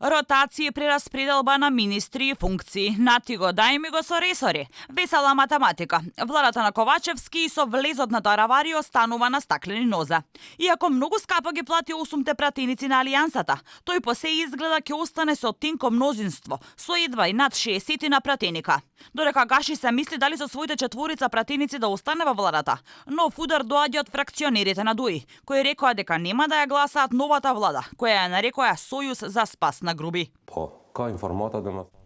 Ротација и прераспределба на министри и функции. Нати го дај ми го со ресори. Весела математика. Владата на Ковачевски со влезот на Таравари останува на стаклени ноза. Иако многу скапо ги плати 8 пратеници на Алијансата, тој по се изгледа ќе остане со тенко мнозинство, со едва и над 60 на пратеника. Додека Гаши се мисли дали со своите четворица пратеници да остане во владата, нов удар доаѓа од фракционерите на ДУИ, кои рекоа дека нема да ја гласаат новата влада, која ја нарекоа Сојуз за спас на Груби.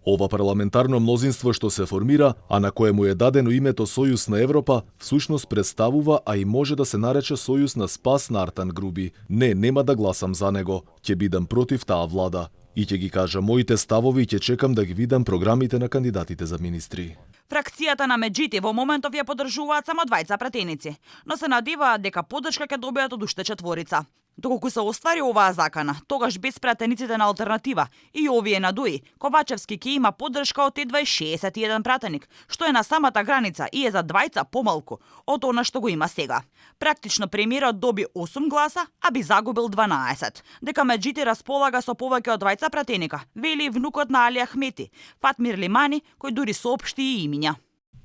Ова парламентарно мнозинство што се формира, а на кое му е дадено името Сојуз на Европа, всушност представува, а и може да се нарече Сојуз на спас на Артан Груби. Не, нема да гласам за него, ќе бидам против таа влада. И ќе ги кажа моите ставови и ќе чекам да ги видам програмите на кандидатите за министри. Фракцијата на Меджити во моментов ја поддржуваат само двајца пратеници, но се надеваат дека поддршка ќе добијат од уште четворица. Доколку се оствари оваа закана, тогаш без пратениците на алтернатива и овие на ДУИ, Ковачевски ќе има поддршка од едва 61 пратеник, што е на самата граница и е за двајца помалку од она што го има сега. Практично премиерот доби 8 гласа, а би загубил 12. Дека Меджити располага со повеќе од двајца пратеника, вели внукот на Али Ахмети, Фатмир Лимани, кој дури соопшти и имиња.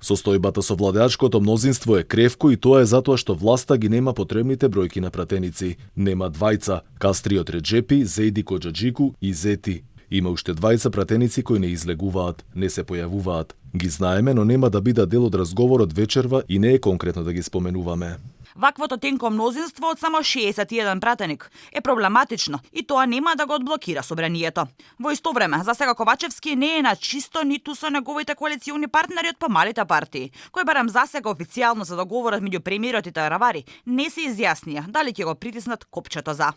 Состојбата со владеачкото мнозинство е кревко и тоа е затоа што власта ги нема потребните бројки на пратеници. Нема двајца, Кастриот Реджепи, Зејди Коджаджику и Зети. Има уште двајца пратеници кои не излегуваат, не се појавуваат. Ги знаеме, но нема да бидат дел од разговорот вечерва и не е конкретно да ги споменуваме. Ваквото тенко мнозинство од само 61 пратеник е проблематично и тоа нема да го одблокира собранието. Во исто време, за сега Ковачевски не е на чисто ниту со неговите коалициони партнери од помалите партии, кои барем за сега официјално за договорот меѓу премиерот и Таравари не се изјаснија дали ќе го притиснат копчето за.